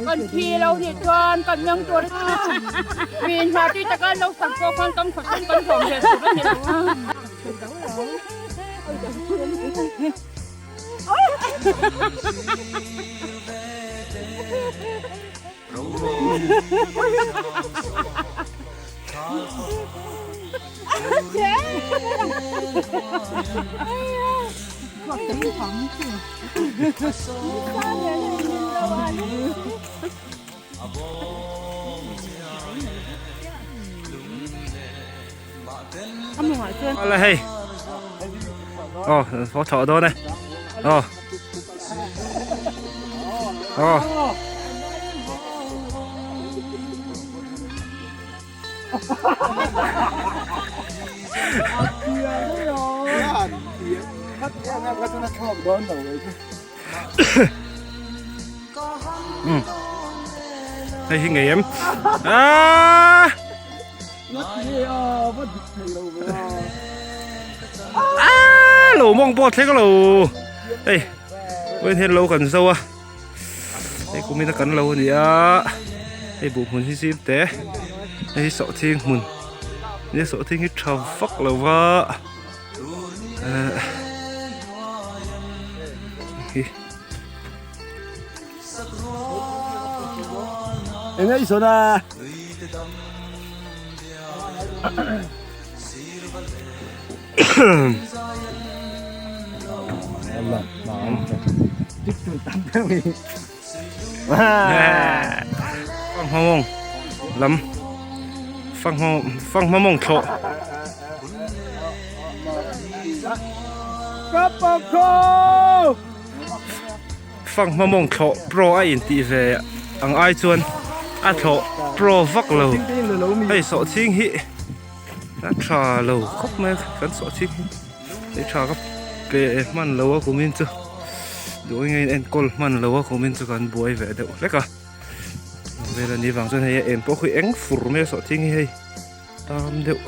Kan thi lo nih chuan kan meng tur a mi hna tui taka an lo sak pawh khan kan khawchhung kan hlawm ve tur a ni lo a. Ala hei. Oh, có thọ đó này. Oh. Oh. Hei hi ngei em? Ah! Ah, lo mawng pawh thleng lo. Hei, vawiin hian lo kan zo a. Hei kumina kan lo a ni a. Hei buh hmun hi zim te. Hei hi sawhthing hmun. Nia sawhthing hi tha vak lo va. Hi. Eng ei sawn a. Fanghma mawng lam fanghma fanghma mawng thlawh fanghma mawng thlawh pro a intih ve ang ai chuan a thlawh pro vak lo hei sawhching hi A tha lo khawp mai a kan sawh ching hi hei tha ka pe hman lo a kumin chu duh ang in enkawl hman lo a kumin chu kan buai ve deuh hlek a vel a nih vang chuan hei a em pawh khi eng fur mai a sawh ching hi hei tam deuh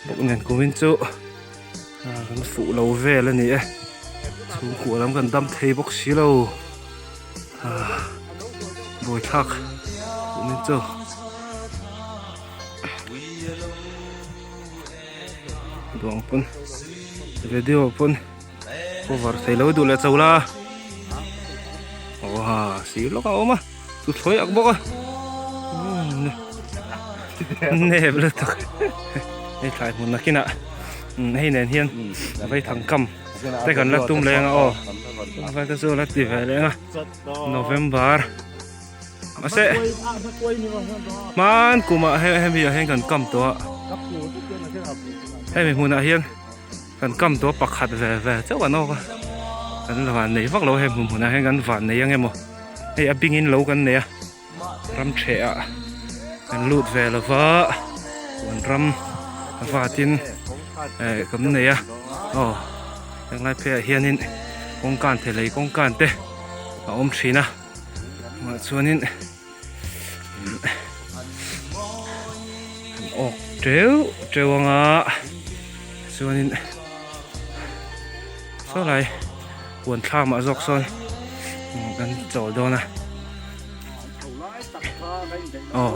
bawk nen kumin chu kan fuh lo vel a ni e chhungkua lam kan dam thei bawk si lo buaithlak kumin chu. Duang pawn video pawn cover thei lo duh leh cho la aw ha sir lawk a awm a chu thlawi ak bawk a nep lutuk hei thlai hmun nakinah hei nen hian vaithang kam te kan la tum leng a aw vai te chu la ti ve leng a November. Mahse hman kumah hemi ah hian kan kam tawh a hemi hmunah hian kan kam tawh a pakhat ve ve chauh an awk a kan la van nei vak lo a hemi hmunah hian kan van nei ang emaw hei a bingin lo kan nei a ram ṭheh ah kan lut ve lo va huan ram a vatin eh kan nei a aw henglai pheiah hianin kawngkan te lei kawngkan te a awm ṭhin a. Mah chuanin an awk teuh teuh anga chuanin saw lai huan thlam ah zawk sawn kan chawl dawn a aw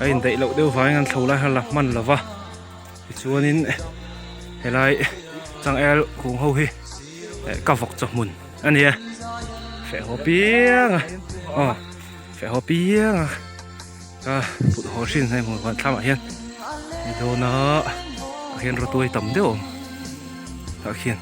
a indaih loh deuh vangin an thlo lai kha la hman lo va tichuanin helai changel kung ho hi ka vawk chawhmun. A ni e, feh haw piang a, aw feh haw piang a ka put haw hrin hei hmuh huan thlamah hian ni dawn a tah hian rawtuai tam deuh a awm tah khian.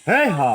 Hei ha.